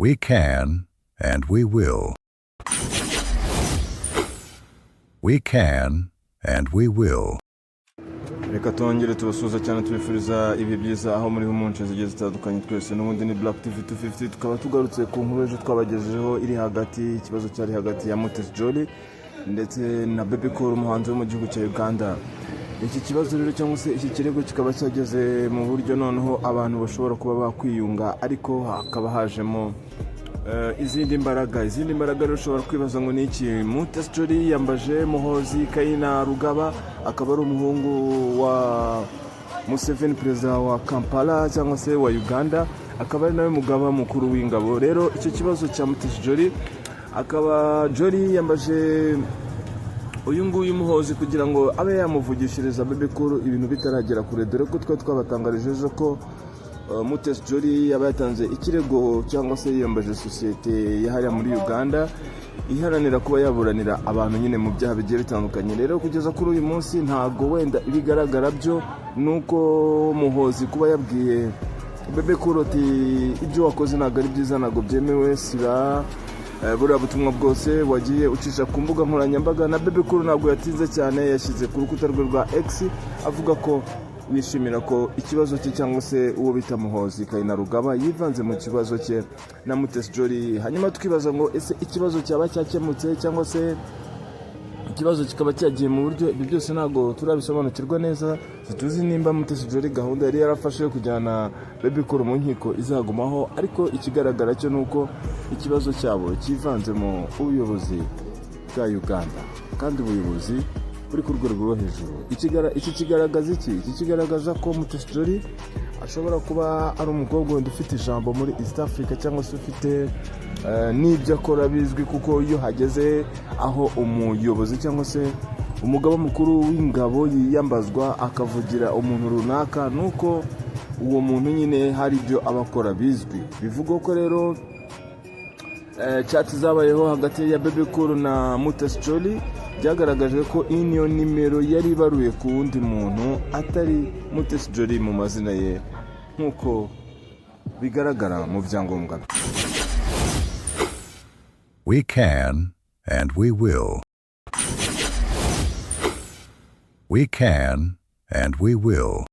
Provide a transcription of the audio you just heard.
We can and we will. We can and we will. Reka tongere tubasuhuza cyane, tubifuriza ibihe byiza aho muri mu nce zigiye zitandukanye. Twese n'ubundi ni Black TV 250, tukaba tugarutse ku nkuru ejo twabagejejeho iri hagati, ikibazo cyari hagati ya Mutesi Jolly ndetse na Bebe Cool, umuhanzi wo mu gihugu cya Uganda. Iki kibazo rero cyangwa se iki kirego kikaba cyageze mu buryo noneho abantu bashobora kuba bakwiyunga, ariko hakaba hajemo izindi mbaraga. Rero ushobora kwibaza ngo ni iki? Mutesi Jolly yiyambaje Muhozi Kainerugaba, akaba ari umuhungu wa Museveni, perezida wa Kampala cyangwa se wa Uganda, akaba ari nawe mugaba mukuru w'ingabo. Rero icyo kibazo cya Mutesi Jolly, akaba Jolly yiyambaje uyu nguyu Muhozi kugira ngo abe yamuvugishiriza Bebe Cool ibintu bitaragera kure, dore ko twari twabatangarije ejo ko Mutesi Jolly yaba yatanze ikirego cyangwa se yiyambaje sosiyete yahariya muri Uganda iharanira kuba yaburanira abantu nyine mu byaha bigiye bitandukanye. Rero kugeza kuri uyu munsi ntabwo wenda ibigaragara byo ni uko Muhozi kuba yabwiye Bebe Cool ati: "Ibyo wakoze ntabwo ari byiza, ntabwo byemewe, siba buriya butumwa bwose wagiye ucisha ku mbuga nkoranyambaga." Na Bebe Cool ntabwo yatinze cyane, yashyize ku rukuta rwe rwa X avuga ko yishimira ko ikibazo cye cyangwa se uwo bita Muhozi Kainerugaba yivanze mu kibazo cye na Mutesi Jolly. Hanyuma tukibaza ngo ese ikibazo cyaba cyakemutse cyangwa se ikibazo kikaba cyagiye mu buryo? Ibyo byose ntabwo turabisobanukirwa neza. Ntituzi nimba Mutesi Jolly gahunda yari yarafashe yo kujyana Bebe Cool mu nkiko izagumaho, ariko ikigaragara cyo ni uko ikibazo cyabo cyivanzemo ubuyobozi bwa Uganda, kandi ubuyobozi buri ku rwego rwo hejuru. Iki kigaragaza iki? Iki kigaragaza ko Mutesi Jolly ashobora kuba ari umukobwa wenda ufite ijambo muri East Africa cyangwa se ufite n'ibyo akora bizwi, kuko iyo hageze aho umuyobozi cyangwa se umugaba mukuru w'ingabo yiyambazwa akavugira umuntu runaka, nuko uwo muntu nyine hari ibyo aba akora bizwi. Bivugwa ko rero chat zabayeho hagati ya Bebe Cool na Mutesi Jolly byagaragaje ko iyo nimero yari ibaruye ku wundi muntu atari Mutesi Jolly mu mazina ye nk'uko bigaragara mu byangombwa bye. We can and we will. We can and we will.